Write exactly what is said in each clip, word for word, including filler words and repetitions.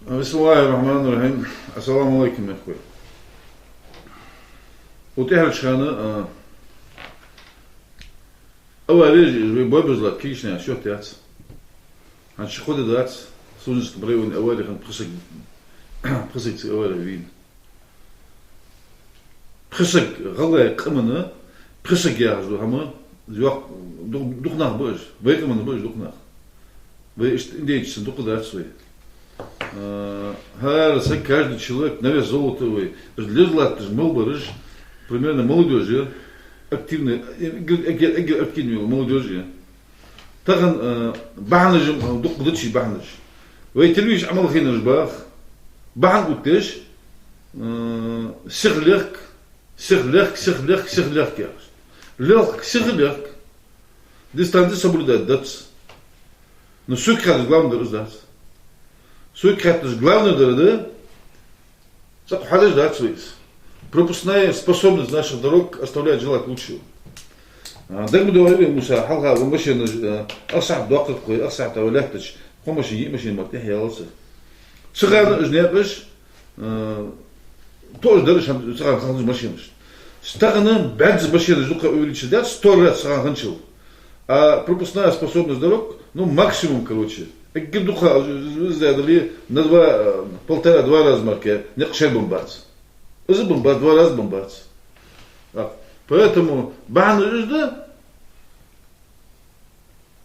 بسم الله الرحمن الرحيم. السلام عليكم, мехкахой. Укх тӀехьарча хана, а, авареш, вай бой безлатта кагийча наьха счёт яц. ХӀанз ши-кхо ди дац, Сунженски районе авари хинна, пхи саг, пхи саг цу аварех вийна. Пхи саг, гӀалгӀай къаман пхи саг яхаш да хӀама, йоккха, ду-, дукха нах ба уж, вай къаман ба уж дукха нах. Вай иштта индейцашца дукха дац вай. А, хӀара саг, каждый человек на вес золота вай. Уж леладеш латташ мел бараш, примерно молодёжь я, активная, эггара, эггара, эггара активная молодёжь я. Тахан, э, бахьанаш ма дукха да, цу бахьанаш. Вай телевизоре Ӏамал хиннараш бах, бахьан оттадеш, э, сиха лехк, сиха лехк, сиха лехк, сиха лехк яхаш. Лехк, сиха лехк. Дистанци соблюдать дац. Но сога хаьттача главный дар из дац. Сога хаьттача главный дар да, цӀаккха хьадеш дац вай из. Пропускная способность наших дорог оставляет желать лучшего. А, дагадоагӀий, Муса, хьалха вай машенаш, а, ах сахьат доккхар-кх вай, ах сахьат вай лаьттача, кхо машен, йиъ машен мара тӀехъялац. Цу хана уж наькъаш, а, тоъаш дар уж хӀанз, цу хана хиннача машенашта. Тахан баьзза машенаш дукха увеличить даьд, сто раз цу хана хинначул. А пропускная способность дорог, ну, максимум, короче, эггара дукха, из дале, на два, э, полтора-два раза мара никъ шоай бенна бац. Из бенна бац, два раза бенна бац. А, поэтому бахьан из да,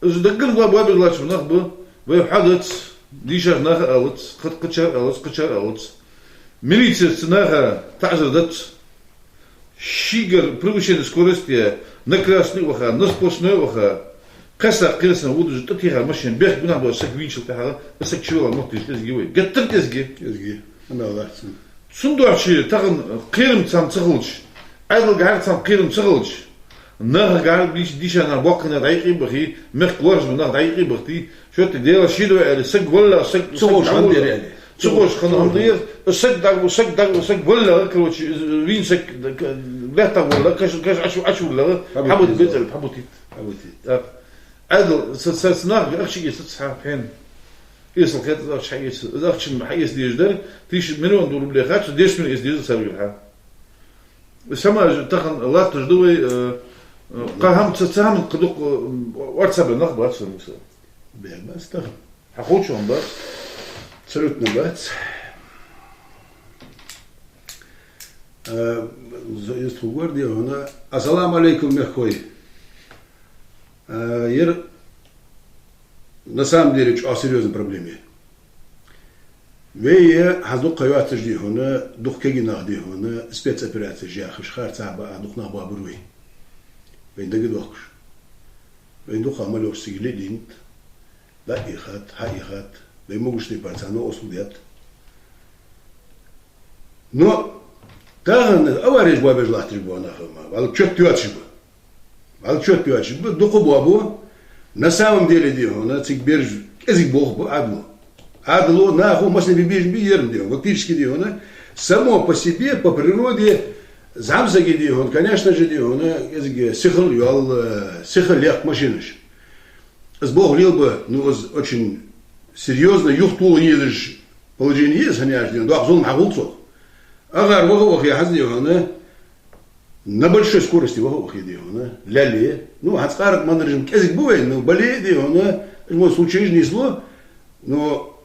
из даггара бой безлатташ нах ба, вай хьадац, дийша нах а алац, кхы-, кхычар а алац, кхычар а алац. Милицеца наха таӀазар дац. Шийгара превышение скорости, на красный ваха, на сплошной ваха, кхесса-кхессана водаш тӀатеха машен, бехк-гунахь бола саг вийначул тӀехьагӀа, из саг чувелла мотташ кӀезига я вай. Геттара кӀезига я. КӀезига я. Ана лахцан. Цудухьа тахан кхерам царна ца хилча, Ӏаьдалгахьара царна кхерам ца хилча, нахагахьара, дийш-, дийша наха боккхийна дӀаийкъе бахе, мехка лоархӀаш бола нах дӀаийкъе бахе, шоашта Дала шийда вай аьле, саг валлахӀ, саг, ца саг ховш хӀама дӀавалла. Дера аьле. Ца ховш хӀама дера. Саг дагу, саг дагу, саг валлахӀ, короче, из вийна саг, д-, к-, лаьттах валлахӀ, каш, каш Ӏочу-, ӀочуваллахӀ, хьабита беза. Хьабита беза. Хьабита. Так. Ӏаьдал, ца, ца, ца нах ахча эца ца хьа, хьена. Эсала хет из ахча хьаэца, из ахча хьаэца дезаш дар, тийша миллион рубле хац, десять миллион эца деза царгара хьа. Сама же тахан латташ да вай, э, э, кхы хӀама ца, ца хӀама кхы дукха, э, орца бе нах бац, Муса. Бе бац тахан. Хьа хучун бац? Абсолютно бац. Э, з-, из тхо гор де хьона. Ассаламу алейкум, мехкахой. Э, ер на самом деле чӀоагӀа серьёзная проблема я. Вай хӀанз дукха ха йоацаш де хьона, дукха кагий нах де хьона, спецоперацеш яхаш, харцахьа баа дукха нах боабир вай. Вайна дагадоахаш. Вайна дукха мел йоацаш цига лединт, дӀаихат, хьаихат, вай могучный пацан ослу дет. Но тахан авареш боабеш латташ бола нах ма, валла чот йоацаш ба. Валла чот йоацаш ба, дукха боабу. На самом деле де хьона, цига бераш кӀезига болх бу Ӏаьдало. Ӏаьдало, нахо, массане бе безаш ба ер де хьона. Фактически де хьона, само по себе, по природе, зӀамсаги де хьона, конечно же, де хьона, кӀезига сихал йоал, э, сиха лехк машенаш. Из болх лелабе, ну, из очень серьёзно юхатоха езаш положени я из, хӀана аьлча, доккха зулам хьахул цох. Агар ваха-ваха хьа хӀанз де хьона, на большой скорости ваха-ваха де хьона, лелае. Ну, хӀанз къаракъ манрижам кӀезига ба вай, ну, бале а де хьона, из мо случайш нийслу, но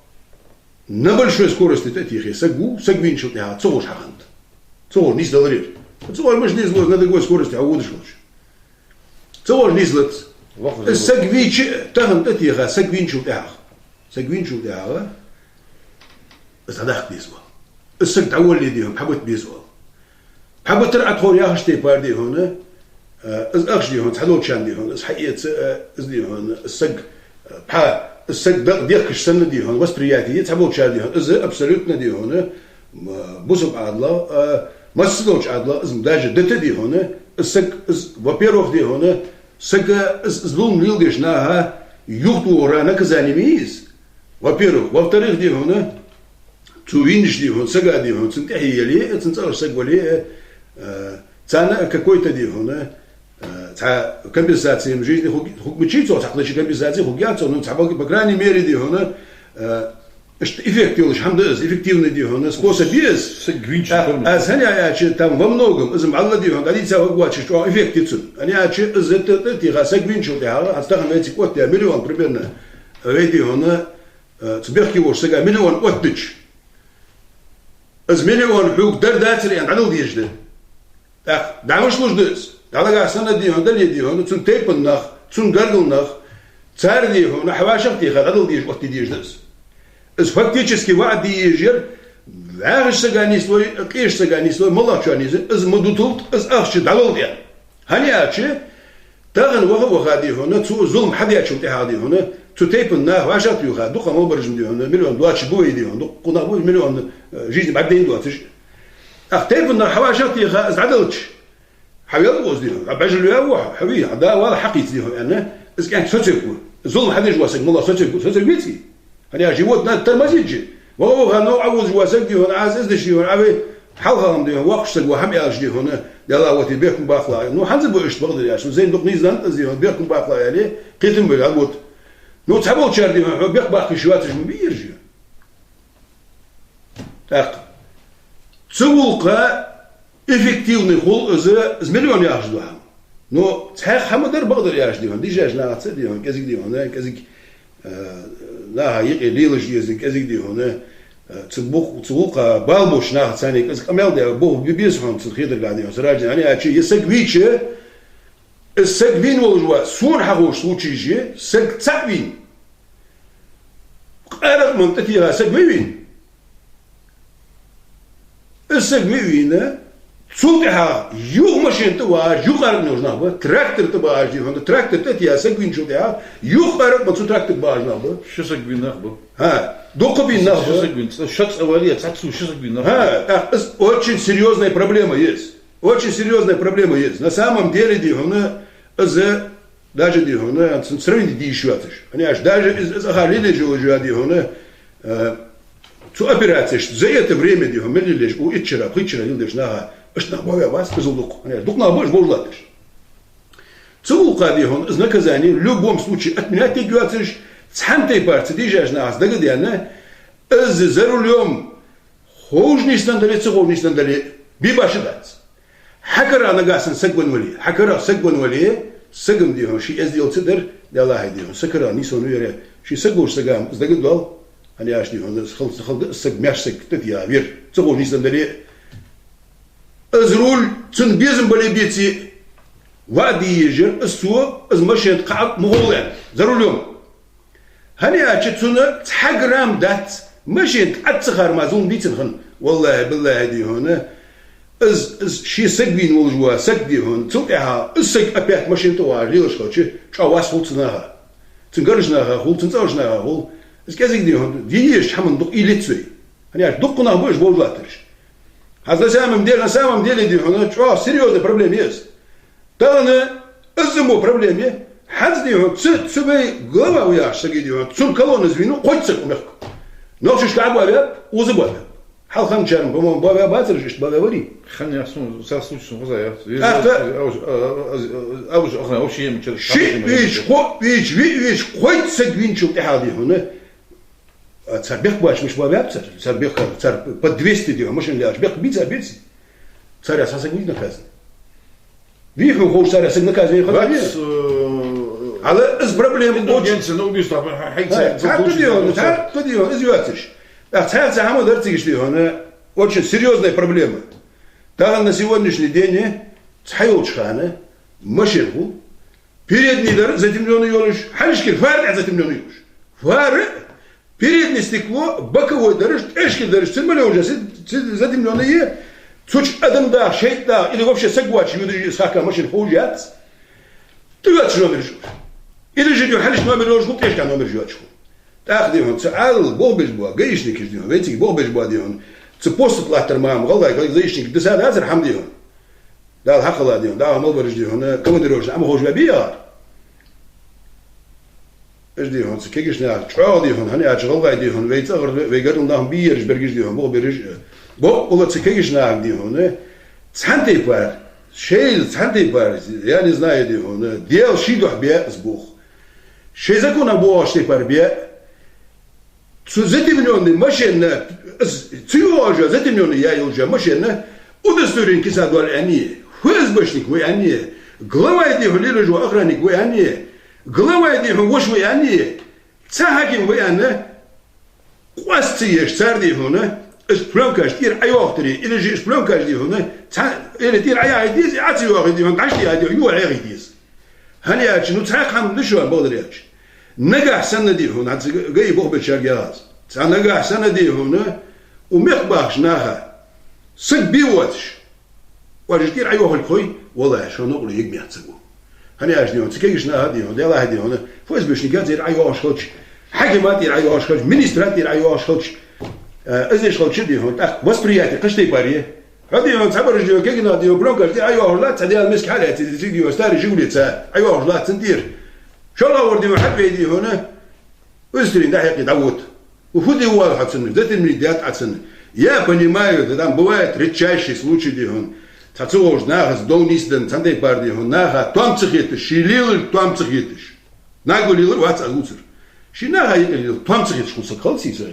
на большой скорости тӀатехе саг ву, саг вийначул тӀехьагӀа ца ховш хьахиннад. Ца ховш нийсдалар ер. Ца ховш мишта нийслу, на такой скорости хьаводаш хилча. Ца ховш нийслац. Ваха из саг вийча, тахан тӀатеха саг вийначул тӀехьагӀа. Саг вийначул тӀехьагӀа из дӀадаккха деза вал. Из саг дӀаволле де хьона, хьабита беза вал. Хьабитар Ӏа тхона яхаш тайпара де хьона, э, из ахча де хьона, цхьадолчарна де хьона, из хьаэца, э, из де хьона, из саг, э, пхьа, из саг дакъа дехкаш санна де хьона, восприятие, цхьаболчар де хьона, из абсолютно де хьона, м-, бусалба Ӏаьдала, э, массадолча Ӏаьдала, из даже дита де хьона, из саг, из, во-первых, де хьона, сага из, из зулам леладеш наха юхатохара наказани ма йий из. Во-первых. Во-вторых, де хьона, цу вийнача де хьона, сага де хьона, цун тӀехье яле, цун цӀагӀара саг вале, э, царна какой-то де хьона, э, цхьа компенсация в жизни хург-, хургвичий цо, цхьаккха компенсация хургьяц цо, ну, цхьа, по, по крайней мере, де хьона, э, Иштта эффект йолаш хӀама да из, эффективный, дий хьона, способ я из. Саг вийнача форма. Аз хӀана аьлча, там во многом, из ма Аллах, дий хьона, дӀадийца вагӀача чӀоагӀа эффект я цун. ХӀана аьлча, из тӀа, тӀа тӀехьа саг вийначул тӀехьагӀа, аз тахан вайцига оттадаь миллион примерно, вай, дий хьона, э, цу бехке волча сага миллион оттадича, из миллион хьога дар дацар аьнна дӀадала дезаш да. ТӀаккха дӀа мишта луш да из? ДӀа нагахьа санна, дий хьона, дале, дий хьона, цун тайпан нах, цун гаргара нах, цар, дий хьона, хьа вӀашагӀтеха дӀадала дезаш, оттаде дезаш да из. Из фактически ваӀад де езаш яр, вӀаьхийча сага нийслой, къеча сага нийслой, моллагӀчоа нийслой, из ма дуталда, из ахча дӀалолда аьнна. ХӀана аьлча, тахан ваха-ваха, дий хьона, цу зулам хьадаьчул тӀехьагӀа, дий хьона, цу тайпан нах вӀашагӀтеха, дукха ма бараш, дий хьона, миллион доацаш ба вай, дий хьона, дукха нах ба миллион, э, жизнь бӀаргадайна доацаш. ТӀаккха тайпан нах хьа вӀашагӀтеха из дӀаделча, хьа велла ва из, дий хьона, хьа бӀаьжал ваьв ва хьо, хьо вий, хьа да вала хьакхийца, дий хьона, аьнна, из кӀаьнк соцаргва. Зулам хьадеш вола саг, моллагӀа, соцаргва, соцаргвеций? ХӀана аьлча, живот надо тормозить же. Ваха-ваха новкъа Ӏовужаш вола саг, дий хьона, аз из деш, дий хьона, Ӏа вай хьалха хӀама, дий хьона, воккхача сага хӀама аьлча, дий хьона, Даьла, вот и бехк ма баккхалахь. Ну, хӀанз а ба иштта, бакъдар аьлча, ну, зайн дукха нийсденнад из, дий хьона, бехк ма баккхалахь аьле, кхетам бе, а вот. Ну, цхьаболчар, дий хьона, хьо бехк баккха йиш йоацаш ма бий ераш. ТӀаккха цу гӀулакха эффективный хул из, из миллион яхаш дола хӀама. Но цхьаькха хӀама дар, бакъдар аьлча, дий хьона, дешаш нахаца, дий хьона, кӀезига, дий хьона, кӀезига, э, наха юкъе лелаш деза, кӀезига, дий хьона, э, цу бух-, цу гӀулакха бала болча нахаца царна кӀезига къамаьл де, бохам бе беза хьона цу хетаргахьа, дий хьона, сараждин. ХӀана аьлча, е саг вийча, из саг вийна волаш вола, сона хьаховш случай же, саг цаӀ вийна. Къаракъ ман тӀатеха саг ма вийна. Из саг ма вийна, цул тӀехьагӀа юха машен тӀа вагӀаш, юха къаракъ йолаш нах ба, трактор тӀа багӀаш, дий хьона, трактор тӀатеха саг вийначул тӀехьагӀа, юха къаракъ ман цу трактор тӀа багӀаш нах ба. Ши саг вийна нах ба. ХӀа, дукха вийна нах ба. Ши саг вийна, цхьа ши цӀа вале, цхьацца ши саг вийна нах ба. ХӀа, тӀаккха из очень серьёзная проблема я из. Очень серьёзная проблема я из. На самом деле, дий хьона, из даже, дий хьона, цун сравнить де йиш йоацаш. ХӀана аьлча, даже из, из аха лелаеш йола жа, дий хьона, э, цу операцеш за это время, дий хьона, мел лелаеш, у итт шера, пхийтта шера леладеш наха, иштта нах бове вац, иззал дукха. ХӀана аьлча, дукха нах ба уж бовш латташ. Цу гӀулакха, дий хьона, из наказание в любом случае отменять де йиш йоацаш, цхьан тайпара цу дешаш нахаца дагадена, из за рулём ховш нийсденна дале, ца ховш нийсденна дале, бе башха дац. Хьа кара нагахьа санна саг венна вале, хьа кара саг венна вале, сага, дий хьона, ший эздел ца дар, Даьлахьа, дий хьона, са кара нийсвенна вале, ший саг волча сага из дагадоал, хӀана аьлча, дий хьона, из хала, хала да из саг, маьрша саг тӀатеха вар, ца ховш нийсденна дале. Из руль цунна безам бале, беце, ваӀад де езаш яр, из цо, из машен тӀа кхаъ ма ховла аьнна, за рулём. ХӀана аьлча, цунна цхьа грамм дац, машен тӀа Ӏад ца хар мара зулам дий цунна хинна. Валлахьи, биллахьи, дий хьона, из, из ший саг вийна волаш вола саг, дий хьона, цул тӀехьагӀа из саг опять машен тӀа вагӀаш лелаш хилча, чӀоагӀа вас хул цу наха. Цун гаргарча наха хул, цун цӀагӀарча наха хул. Из кӀезига, дий хьона, де езача хӀаман дукха уйла ца йой. ХӀана аьлча, дукха нах ба уж бовш латтараш. ХӀанз на самом деле, на самом деле, дий хьона, чӀоагӀа серьёзная проблема я из. Тахан из мо проблема я. ХӀанз, дий хьона, цу, цу вай глава ва яхача сага, дий хьона, цун колонна из вийнав кхойтта саг укх мехка. Нохчашка а боваьб, укхаза а боваьб. Хьалхарчарна, по-моему, боваь бацар уж, иштта боваь варий? Хьан яхаш сона, са случай сона хоза яц. ТӀаккха а, а, а, а, а, уж ахна вообще ем чер-, шиъ вийча, кхоъ вийча, виъ вийча, кхойтта саг вийначул тӀехьагӀа, дий хьона, а цар бехк баьча мишта боваьб цар? Цар бехк, цар по двести, дий хьона, машин лелаш бехк бий цар, беций? Царех цхьа саг вий наказан? Вий хьона ховш царех саг наказан вий хаза вий? Бац, э, хьала из проблема очень. Индульгенция на убийство, хьай, хьай, хьай, цхьа, цхьа, цхьа, дий хьона, цхьа, дий хьона, из йоацаш. ТӀаккха цхьаьнца хӀама дар цига, дий хьона, очень серьёзная проблема. Тахан на сегодняшний день цхьайолча хана машен хул, передний дар затемнённый йолаш, хьалхашкара фара тӀа затемнённый йолаш. Фара, передний стекло, боковой дараш, тӀехьашкара дараш, цун мел йолаш, ц-, ц-, затемнённый я, цу чу адам даха, шайтӀа даха, или вообще саг воацаш йодаш из хьаькха машен ховш яц. ТӀа йоацаш номераш йолаш. Или же хьалхашка номер йолаш хул, тӀехьашка номераш йоацаш хул. ТӀаккха, дий хьона, цу Ӏаьлал болх беш бола гаишникаш, дий хьона, вайцига болх беш бола, дий хьона, цу поста тӀа латтар мара гӀалгӀай гаишникаш диса дацар хӀама, дий хьона. Дала хьакхелла, дий хьона, дӀахо мел бараш, дий хьона, командировочно Ӏомаховш баьбий яхар. Уж, дий хьона, цу кагийча наха чӀоагӀа, дий хьона, хӀана аьлча гӀалгӀай, дий хьона, вай цӀагӀара, вай гаргара нах ма бий ераш, бергаш, дий хьона, болх бераш, э, боккъала цу кагийча нахага, дий хьона, цхьан тайпара, шоайла цхьан тайпара, я не знаю, дий хьона, Даьла ший духьа баь из болх. Шоай законах боагӀача тайпара баь, Цу затемнённый машенна, из цу йоагӀаш затемнённый я йолча машенна удостоверени кица дола аьнна, ФСБшник ва аьнна, главай дий хьона лелаш вола охранник ва аьнна, главай дий хьона воша ва аьнна, цхьа хьаким ва аьнна, къоаста ца еш цар дий хьона, из плёнкаш тӀера Ӏойоахийтаре, или же из плёнкаш дий хьона, цхьа, или тӀера Ӏояхьийта деза, Ӏо ца йоахе дий хьона, дӀаштӀехьа дий хьона, юхьа хьехийта деза. ХӀана аьлча, ну, цхьа хӀама да шоана бакъдар аьлча. Нагахь санна дий хьона, хӀанз га-, ГАИ бохабечарга яхац. Цхьа нагахь санна дий хьона, укх мехка бахача наха саг бе воацаш, оаш тӀера Ӏойоахалга хой, валлахӀи, шоана новкъарло ергмех ца гу. ХӀана аьлча дий хьона, цу кегийча наха дий хьона, Даьла хьехаде дий хьона, ФСБшника тӀера Ӏойоахаш хилча, хьакима тӀера Ӏойоахаш хилча, министра тӀера Ӏойоахаш хилча, э, из деш хилча дий хьона, тӀаккха восприятие кхыча тайпара я. Хьо дий хьона, цхьабараш дий хьона, кегий нах дий хьона, плёнкаш тӀера Ӏойоахаш латт, цхьа Даьла миска хьалаьцача, цига дий хьона, старый Жигули ца Ӏойоахаш латт цунна тӀера. ШоллагӀвар дий хьона, хьатӀавей дий хьона, удостоверени дӀахьекхе дӀавода. Фу де воалл хьо цунна, затемнить даьд Ӏа цунна. Я понимаю, да там бывает редчайший случай дий хьона. Цхьа ца волча нахаца дов нийсденна, цхьан тайпара дий хьона, наха тоам ца хеташ, ший лелар тоам ца хеташ. Наха лелар вац аз дувцар. Ший наха юкъе лелар тоам ца хеташ хул саг, хала сийсара.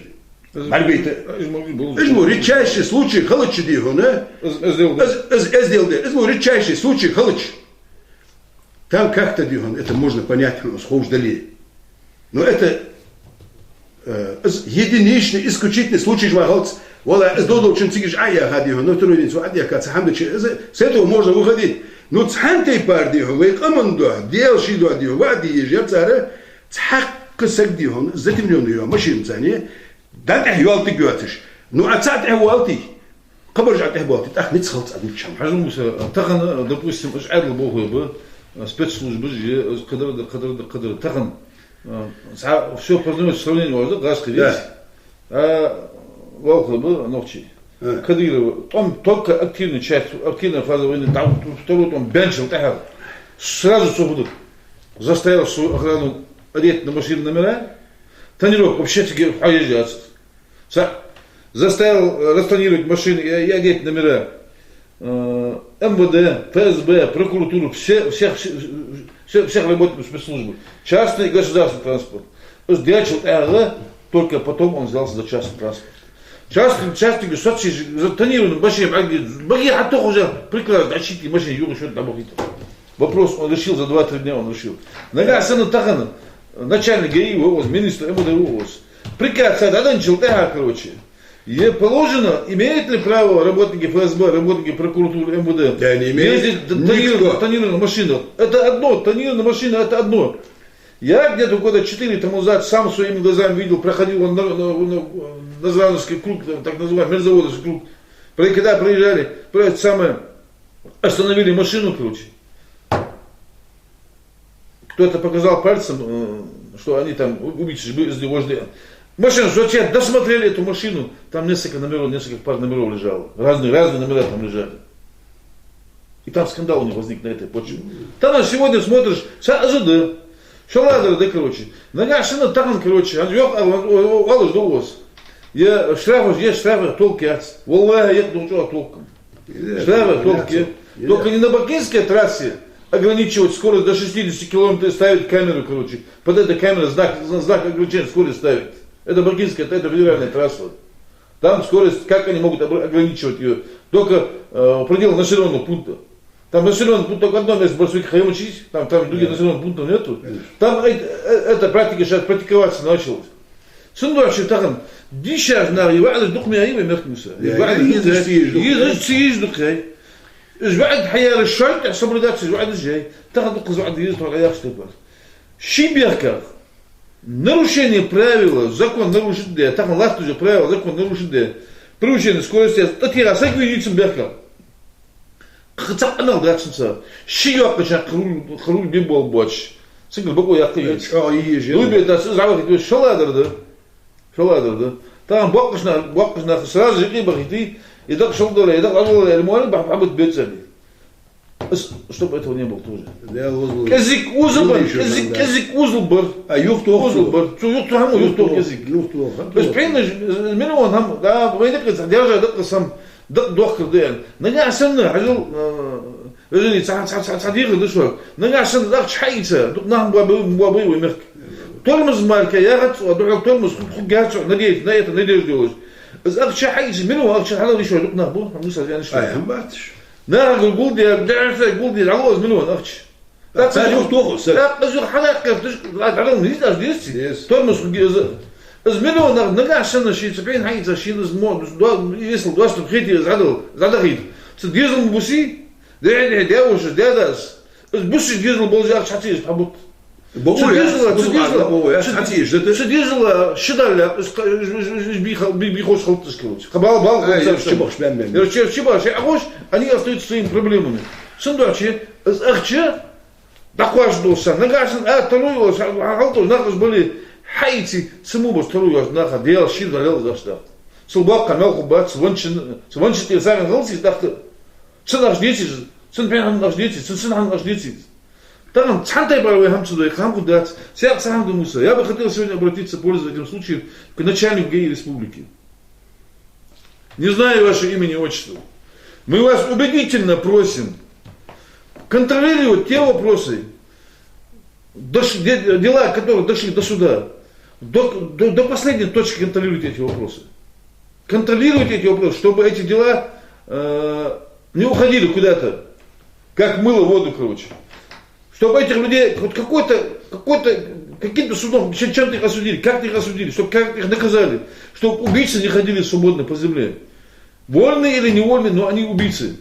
БӀаргбайта. Из мо, из мо редчайший случай хилча дий хьона, из, из эздел да. Из, из эздел да. Из мо редчайший случай хилча. Там как-то дий хьона, это можно понять, хьона из ховш дале. Но это, э, из единичный, исключительный случай мара хилац. Валлахӏи, из дов долчун цига Ӏояха дий хьона, на второй день цо Ӏодехка цхьа хӀама дича, из, с этого можно выходить. Ну, цхьан тайпара дий хьона, вай къаман духьа, Даьла ший духьа дий хьона, ваӀад де езаш яр цар, цхьаккха саг дий хьона, затемнённый йола машина царна, дӀатӀехьа йоалийтаргйоацаш. Ну, а цхьа тӀехьа воалийте, кхыбараш а тӀехьа боалийте, тӀаккха ницкъ хилац Ӏа дувцачоа. Хьажал, Муса, тахан, допустим, уж Ӏаьдала болхлой ба, а, спецслужбаш, а, кхыдар да, кхыдар да, кхыдар да. Тахан, а, цхьа всё познается в сравнении, вац да, гӀазкхий. Да. А, болхлой ба нохчий. А. Кадыров, тӀом только активная часть, активная фаза войны, там второй тӀом баьнначул тӀехьагӀа. Сразу цо фу даьд? Заставил свою охрану одеть на машины номера. Тонировка вообще цига хьоаеш яц. Са-, заставил, э, растонировать машины и, и одеть номера. Э, МВД, ФСБ, прокуратуру, все, всех, все, все, всех работников спецслужбы. Частный и государственный транспорт. Из даьчул тӀехьагӀа только потом он взялся за частный транспорт. Частный, частный, соцсеть, затонированный машина, а где, баге хьатохаш, прекрасно, дӀачуйти машина, юха шо дӀабахийта. Вопрос он решил, за два-три дня он решил. Нагахь санна тахан начальник ГАИ ва из, министр МВД ва из. Приказ цо дӀаденначул тӀехьагӀа, короче, е положено, имеют ли право работники ФСБ, работники прокуратуры, МВД, да, не имеют. Ездить т-, никто. Тонированных, тонированных машинах? Это одно, тонированная машина, это одно. Я где-то года четыре тому назад сам своими глазами видел, проходил он на, на, на, Назрановский круг, так называемый Мерзаводовский круг. Про-, когда проезжали, про это самое, остановили машину, короче. Кто-то показал пальцем, э, что они там у-, убийцы же были, возле. Машину, зачем? Досмотрели эту машину. Там несколько номеров, несколько пар номеров лежало. Разные, разные номера там лежали. И там скандал у них возник на этой почве. Там, а сегодня смотришь, са-, АЗД. ШоллагӀдар да, короче. Нагахь санна тахан, короче, а, йоах, а, а, а, оалаш да из. Е штрафаш, е штрафах толк яц. Валлахӏи, е духьа чӀоагӀа толк. Е, штрафах толк я. Е. Только не на Бакинской трассе ограничивать скорость до шестидесяти километров и ставить камеру, короче. Под этой камерой знак, зна-, знак ограничения скорости ставить. Это Бакинская, это федеральная трасса. Там скорость, как они могут обр-, ограничивать её? Только, э, в пределах населённого пункта. Там населённый пункт только одно место, Барсук, Хаймачис, там, там других, да, населённых пунктов нету. Конечно. Там э-, э-, эта практика сейчас практиковаться началась. Цудухьа тахан дийша нах, из ваӀад дукха ма яй вай мехка, Муса. Из ваӀад дукха яй. Из ваӀад ца езаш дукха яй. Из ваӀад хьаяьлча шоай тӀа соблюдать ца езаш ваӀад яй. Тахан дукха из ваӀад еза тхо яхаш тайпара. Ший бехках нарушение правила, закон нарушить де, тахан латт уже правила, закон нарушить де, превышение скорости, тӀатеха саг вийча цун бехках. Кхы цхьаккха нах дац цунца. Ший йоккхача кхы руль, кхы руль бе бола боацаш. Цунгара бакъо яккха йоац. ЧӀоагӀа еза. Дуй бе дац, из Ӏовахийта веза, шоллагӀдар да. ШоллагӀдар да. Тахан боккхача нах, боккхача нах сразу юкъе бахийта, е дакъа шолдала, е дакъа Ӏодола, е мо бахьа-, бахьа бутт бецари. Из, чтобы этого не было тоже. Да, возможно. КӀезига узал бар, кӀезига, кӀезига узал бар. А, юхатоха. Узал бар. Цу юхатоха хӀама, юхатоха кӀезига. Юхатоха. Из пхьинаш, из миллион хӀама, да, вайна кхы цхьа держа дакъа сам. Дакъа дохкар да аьнна. Нагахь санна, хьажал, э, вежарий, цхьа, цхьа, цхьа, цхьа дехар да шуга. Нагахь санна ахча хьаийца, дукха нах ма боабе, ма боабе вай мехка. Тормоз мара яхац цо, духьал тормоз ху-, хургьяц цо, надеяться, на это надежда йолаш. Из ахча хьаийца, миллион ахча хьадала йиш йола дукха нах ба, хӀама сазянаш. Ай, хӀама бац. Нахага гулдаь, дехьарца гулдаь, дӀалу из миллион ахча. ТӀаккха цар юха тоху, сэр. ТӀаккха из юха хьадаккха, дӀадала низ аш деза ци? Деза. Тормоз хургья из. Из миллион нах нагахь санна шийца пен хьаийца, шийна из мо-, до-, если доступ хете из дӀадала, дӀадахийта. Цу дезал ма буси, дехьа-дехьа даь-вошас, даь-дас. Из бусий дезал болаш ахча хьаца еза хьабут. Бо Цу уж дезала, яц, цу бо дезала, уж яц, цу хьаца еза, да? Цу дезала ши далла, из ка-, из, из, из, из бийха-, бий-, бийхош халтас калуч. Ха бал, бал, Ай, бал, ерча бал. Бахш бен бен. Ерча, ерча бахш, а хош, они остаются своими проблемами. Сандуачи, из ахча, дӀакхоачаш дола са. Нагахь санна, а, таруй ош, хьа-, хьалтош, нах из бале, хьаийци, цу мо бос таруй ош, наха, дел, шир далел из ахча дахта. Цул боккха мел хургбац, ванча, ванча тӀера сагӀан халци дахта. Цун ахча деций, цун пен хьан ахча деций, цун сан хьан ахча деций. Тахан цхьан тайпара вай хӀама ца дой, хӀама хургдац. Сяк цхьа хӀама да, Муса. Я бы хотел сегодня обратиться, пользуясь этим случаем, к начальнику ГАИ республики. Не знаю ваше имени, отчество. Мы вас убедительно просим контролировать те вопросы, дош-, де-, дела, которые дошли до суда. До, до, до последней точки контролируйте эти вопросы. Контролируйте эти вопросы, чтобы эти дела, э, не уходили куда-то, как мыло в воду, короче. Чтобы этих людей хоть какой-то, какой-то, каким-то судом, чем, чем-то их осудили, как-то их осудили, чтобы как-то их наказали, чтобы убийцы не ходили свободно по земле. Вольные или невольные, но они убийцы.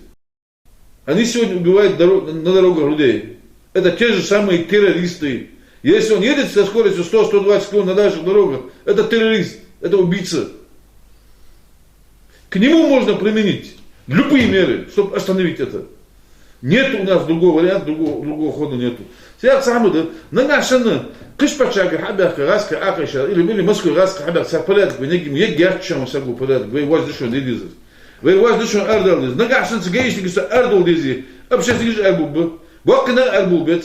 Они сегодня убивают доро-, на дорогах людей. Это те же самые террористы. Если он едет со скоростью сто, сто двадцать км на наших дорогах, это террорист, это убийца. К нему можно применить любые меры, чтобы остановить это. Нет у нас другого варианта, другого, другого хода нету. Сяк цхьа хӀама да, нагахь санна, кхыча паччахьагара хьабаьхка гӀазкхий Ӏокхайша, или, или Москве гӀазкхий хьабаьхка цхьа порядок вай, нигим еггяхча шоана саго порядок, вай воаш дешон де дезар. Вай воаш дешон арадала деза. Нагахь санна цу гаишникашца арадала деза, общественникаш арабулба. Боккхий нах арабулбац.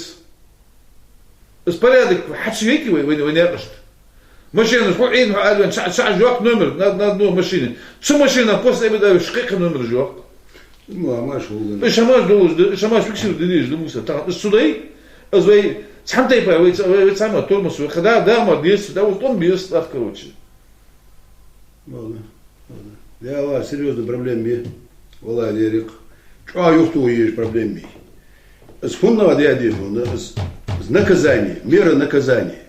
Из порядок хьа ца вейти вай, вай, вай наькъашта? Машинаш хьо Ӏийна, хьо аьлла, цхьа, цхьа жоп номер на, на одной машине. Цу машина после обеда шкъекъа номер жоп. Ну, а маш хулган. Из хӀамаш долаш да, из хӀамаш фиксировать де дезаш да, Муса. Тахан из цу дай, из вай цхьан тайпа, вай ца-, вай, вай цхьа ма тормоз вай. Хада, да, ма деза, да, вот он без, так, короче. Валла, валла. Я, валла, серьёзная проблема я. Валла, лерик. ЧӀоагӀа юхту еш проблема я. Из хӀанз ва де дий хьона, из, из наказание, мера наказания.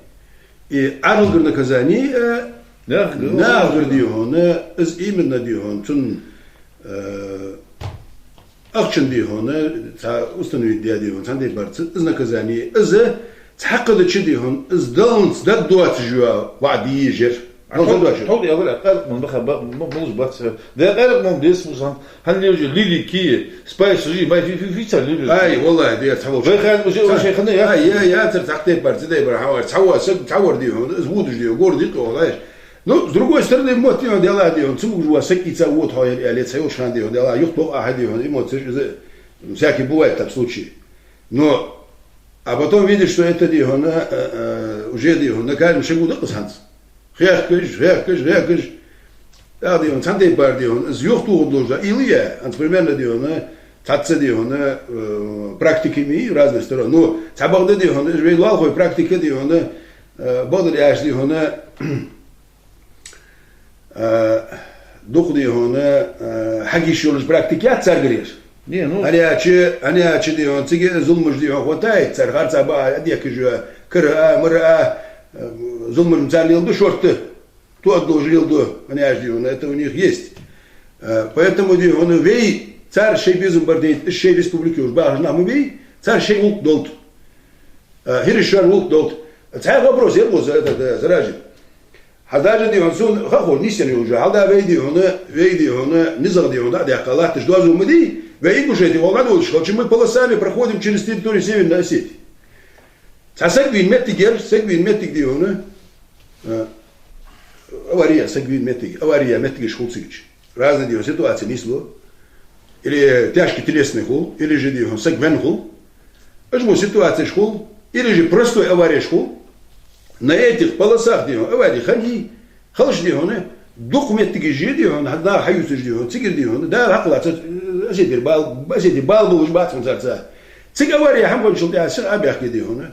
И Ӏаьдалгара наказание, э, Нахагара. Нахагара дий хьона, из именно дий хьона, цун, э, ахчан дий хьона, цхьа установить де дий хьона, цхьан тайпара ца-, из наказание, из цхьаккха дича дий хьона, из даланца дагадоацаш йола ваӀда езар. А Мол тхо-, задача. Тхо-, я говорю, къаракъ ман баха, ба-, м-, молаш бац. Да, къаракъ ман бес мусан, хьан лежи, лили, кие, спайс, жи, май, фи, фи, фи, ца лили. Ай, валлахӀи, да, цхьа волча. Вай хан уже, Ца-, уже хана я. Ай, я, я, цар цхьа тайпара, цхьа тайпара, хьавар, цхьа ва, саг, цхьа вар дий хьона, из вудаш дий хьона, гор дикъо, знаешь. Ну, с другой стороны, мотт дий хьона, дела дий хьона, цу мугаш ва саг, и ца вот хьо яр, я ле, ца йолча хана дий хьона, дела, юхт бо аха дий хьона, эмоции, из, всякий бывает там случаи. Но, а потом видишь, что это дий хьона, э, э, уже дий хьона, накажем шагу да къас хӀанз. Хехкаш, хехкаш, хехкаш. ТӀаккха дий хьона, цхьан тайпара дий хьона, из юхтуху долаш да, или я, хӀанз примерно дий хьона, цхьацца дий хьона, э, практики ма йий, разные стороны. Ну, цхьа бакъда дий хьона, из вай лоалахой практика дий хьона, э, бакъда аьлча дий хьона, э, дукха дий хьона, э, хьагиш йолаш практика яц царгара ер. Не, ну. ХӀана аьлча, хӀана аьлча дий хьона, цига зуламаш дий хьона хватает, цар харца баа, а дехкаш йола, кара а, мара а, э, зуламаш цар леладу шортта. Тоъа долаш леладу, хӀана аьлча дий хьона, это у них есть. Э, поэтому дий хьона, вай, цар шоай безам бар дайта, уж шоай республике уж бахаш нах ма бий, цар шоай гӀулакх долда. Э, хӀираш шоай гӀулакх долда. Цхьа вопрос я, вот, за это, да, заражен. Хьа даже дий хьона, сона ха хул, нийсъенна йолаш, хьал да вай дий хьона, вай дий хьона, низагӀа дий хьона, дӀадаьккха латташ доазув ма дий, вай Ингушетия гӀолла дӀадолаш хилча, мы полосами проходим через территорию Северной Осетии. Цхьа саг вийна моттиг яр, саг вийна моттиг дий хьона, э, авария, саг вийна моттиг, авария моттигаш хул цигача. Разные дий хьона ситуации нийслу. Или тяжкий телесный хул, или же дий хьона саг венна хул. Уж мо ситуацеш хул, или же простой авареш хул. На этих полосах дий хьона авари хиннай, халаш дий хьона, дукха моттигаш я дий хьона, хьа наха хьаювцаш дий хьона, цигара дий хьона, Дала хьакхаллаца, э, Осетера бала, Осетера бала болаш бац хьона царца. Цига авари хӀама хинначул тӀехьа сиха а баьхке дий хьона.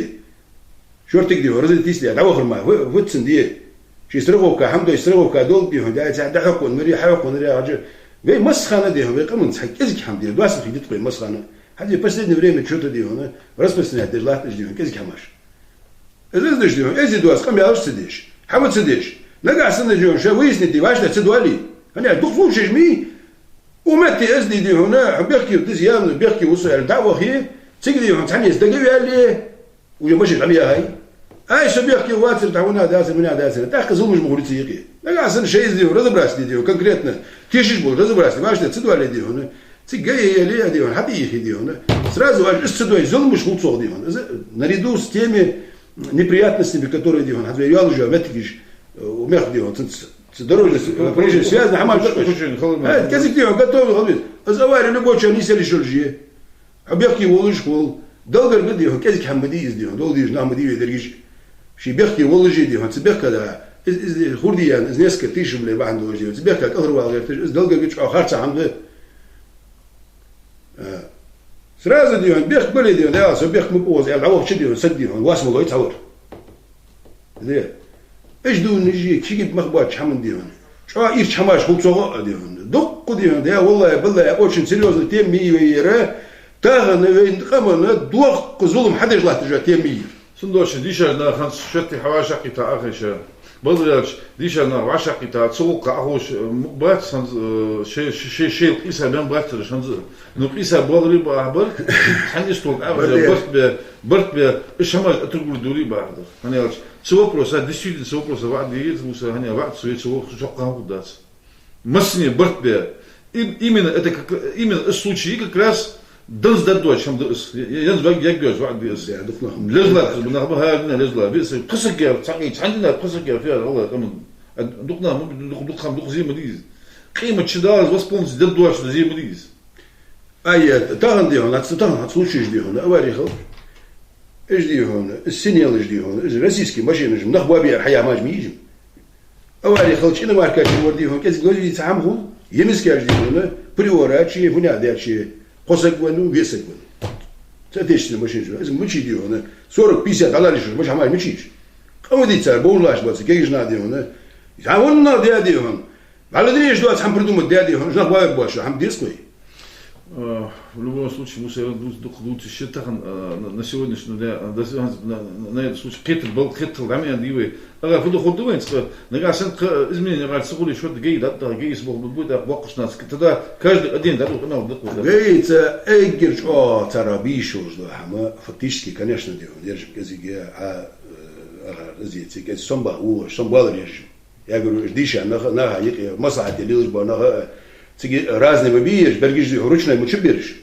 де. Шортига, дий хьона, разойтись ле, дӀавахар мара, фу-, фуд цун де? Ший страховка, хӀама дой, страховка долга, дий хьона, даьй цхьа дӀахьокхавенна вар, хьахьокхавенна вар яхача, вай массахана, дий хьона, вай къаман цхьа кӀезига хӀама де, доастагӀа хӀама дитта вай массахана. ХӀанз последнее время чё-то, дий хьона, распространять деш латт уж, дий хьона, кӀезига хӀамаш. Из, из деш, дий хьона, эздий доаца къамаьлаш ца деш, хӀама ца деш. Нагахьа санна, дий хьона, ше выяснить де, вӀаштӀехьа ца доале. ХӀана аьлча дукха случаеш ма йий, укх метте эздий, дий хьона, хьо бехке ва, деза яьнна, бехке ва со аьле, дӀа а вахе, цига, дий хьона, цхьаннеца дага а ваьле, уже машин хӀама яхай. Ай, со бехке вацар, тӀаккха ванах дацар, ванах дацар. ТӀаккха зуламаш ма хулий цу юкъе. Нагахьа санна шоай из, дий хьона, разобраться де, дий хьона, конкретно тешаш бола разобраться де, вӀаштӀехьа ца доале, дий хьона, цига а яле, дий хьона, хьатӀаийхе, дий хьона, сразу аж из ца дой, зуламаш хул цох, дий хьона. Из наряду с теми неприятностями, которые, дий хьона, хӀанз вай йоаллаш йола моттигаш, э, у мехка, дий хьона, цунца, цу дорожный с-, э, происшествие связано, хӀама Хучун, дакъаш. Хучун, хала Э, кӀезига, дий хьона, готовый хила веза. Из авари любой ча нийсъеллаш йолаш я. Хьо бехке волаш хул. Долгар га, дий хьона, кӀезига хӀама ма дий из, дий хьона, долга дезаш нах ма дий вай дерригаш. Ше бехке волаш а, дий хьона, цу бехка да, из, из хурдиян, из несколько тысяч рублей бахьан долаш, дий хьона, цу бехка кӀалхарвала гӀерташ, из долгар га чӀоагӀа харца хӀама да. А. Сразу, дий хьона, бехк бале, дий хьона, Дала, со бехк ма бу укхаза, аьнна, дӀавахача, дий хьона, саг, дий хьона, вас ма лой цхьавар. Де. Уж дувнаш а, кегийча мах боацача хӀаман, дий хьона, чӀоагӀа ийрча хӀамаш хул цох а, дий хьона. Дукха, дий хьона, да, валлахӀи, биллахӀи, очень серьёзная тема ма йий вай ер. Тахан вай къаман доккха зулам хьадеш латташ йола тема ма йий ер. Цудухьа дийша нах хӀанз шоай тӀа вӀашагӀкхийтта Ӏохайша. Бакъдар аьлча, дийша нах вӀашагӀкхийтта, цу гӀулакха Ӏоховша мукъа бац хӀанз, э, шоай, шоай, шоай, шоайла къийса бен бац ераш хӀанз. Ну, къийса болари ба ахбар, цхьан истолга Ӏохайша, барт бе, барт бе, уж хӀамаш атургур дулий ба ахдар. ХӀана аьлча, цу вопроса, действительно, цу вопроса ваӀда дийгӀира, Муса, хӀана ваӀда цу ве цу вокху чоккха хӀама хургдац. Массане барт бе. Им-, именно это как, именно из случай как раз данз даддош хӀама да из. Я-, я-, янз ваг яггош ваӀда да из. Да, дукха нах. Лежла, нах ба хӀаране лежла. Виса, пхи саг я, цхьа, цхьан дийнахьа пхи саг я, фиар, Аллах, къаман. А дукха нах ма, дукха, дукха хӀама, дукха зе ма дий из. Къематча Далла воспомнить даддош зе ма дий из. Ай, тахан, дий хьона, хӀанз тахан, хӀанз случай, дий хьона, авари хилар. Уж, дий хьона, из синелаш, дий хьона, из российски машинаш, нах боабе яр хьаяхьа маж ма йий уж. Авари хилча иномарка чу вар, дий хьона, кӀезига лозий цхьа хӀама хул, е мискаш, дий хьона, Приора чу, е фуннагӀа даьча, кхо саг венна, ве саг венна. Цу отечественни машинаш. Из мичай, дий хьона, сорок пятьдесят дӀалараш, маша хӀама мичай уж. Къа ма дий цар, бовлаш бац, кегийча наха, дий хьона. Цхьа ванна де, дий хьона. Валла дийш доаца хӀама придумать де, дий хьона, уж нах боабе боацаш, хӀама деза кхой. Э, в любом случае, Муса, я дувц-, дукха дувцаш я тахан, э, на, на сегодняшний день, э, на, на, на этот случай кхетар бал, кхетар дӀа ма аьннадий вай. Ага, фу да хургда вайна цкъа, нагахьа санна кхы изменени гӀар ца хуле, шортта гӀайи дӀатӀа, гӀайи ца боху, бу-, бу-, дӀа боккхуш нац, тӀада каждый один дӀа духу нах дакху. ГӀайи ца эггара чӀоагӀа цар бийшалж да хӀама, фактически, конечно, дий хьона, ержа кӀезига, а, э, ага, разеца, кӀезига сомбах вулаш, сомбалар ержа. Я говорю, уж дийша нах, наха юкъе маслахьате лелаш бола нах, цига разный ма бий ераш, берригаш, дий хьона, ручной ма чуб ераш.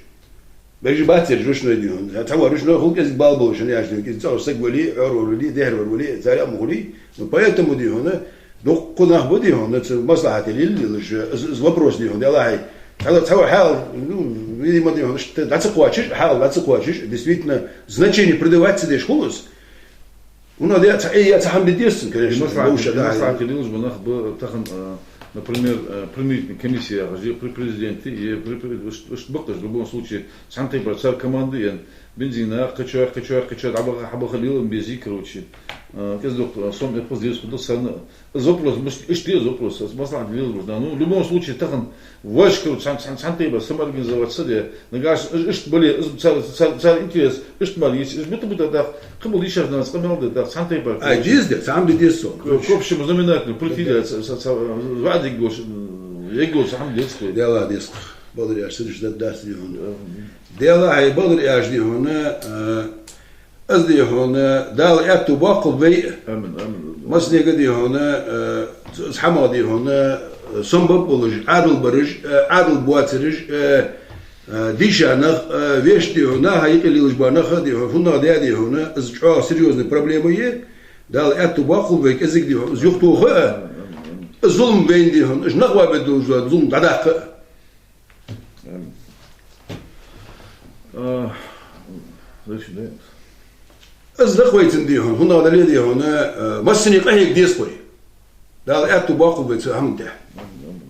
Берригаш бац ераш ручной, дий хьона. Цхьавар ручной хул кӀезига бала болаш, хӀана аьлча, дий хьона, кӀезига цӀагӀара саг вале, Ӏорвар вале, дехьарвар вале, царех ма хулий. Ну, поэтому, дий хьона, дукха нах ба, дий хьона, цу маслахьате лел-, лелаш, из, из вопрос, дий хьона, делахьий. Цхьа-, цхьавар хьал, ну, видимо, дий хьона, иштта дӀа ца кхоачаш, хьал дӀа ца кхоачаш, действительно, значение придавать ца деш хул из. Ну, да, цхьа, э, я цхьа хӀама де деза цун, конечно, маслахьате, бовша, да, маслахьате лелаш бола нах ба тахан, а, Например, э, примирительная комиссия, же при президенте, е при, при, уж, уж бакъдеш, в любом случае, цхьан тайпара цар команда, е бензина, кхычоа, кхычоа, кхычоа, дӀабаха, хьабаха лелам безий, короче. Э, кӀезиг-дукха, э, сом эпхаз деза хӀама да санна. Из вопрос, муш, иштта из вопрос, аз маслахьат лелаб уж, да. Ну, в любом случае, тахан ваш, короче, цхьан, цхьан, цхьан тайпара самоорганизоваться де, нагахь иш-, иш-, ишта бале, из цар, цар, цар интерес, ишта мара йиц, иш бита-бита дах, кхыбола дийшача наха къамаьл де дах, цхьан тайпара. Ай, деза де, цхьан тайпара деза со. К-, к общему знаменателю прийти де, ца, ца, ца, ваӀда еггош, м, еггош хӀама деза кхы. Дела деза. Бакъдар аьлча, сидуш да дац дий хьона. Дела хьай бакъдар аьлча дий хьона, э, аз дий хьона, Дала аьттув боаккхалба вай. Амин, амин. Массанега дий хьона, э, из хӀама дий хьона, э, сомабараш, Ӏаьдал бараш, э, Ӏаьдал боацараш, э, э, дийша нах, э, вешта дий хьона, наха юкъе лелаш бола нах дий хьона, фуннагӀа да дий хьона, из чӀоагӀа серьёзная проблема я. Дала аьттув боаккхалба вай кӀезига дий хьона, из юхатоха а, из зулам вайна дий хьона, из нах вабе долаш зулам дӀадаккха а. Амин. А, дальше, да? Из дахвайцан дий хьона, хӀана дале дий хьона, э, массане къахьега деза вай. Дала аьттув боаккхалба вай цу хӀаман тӀа. Амин, амин.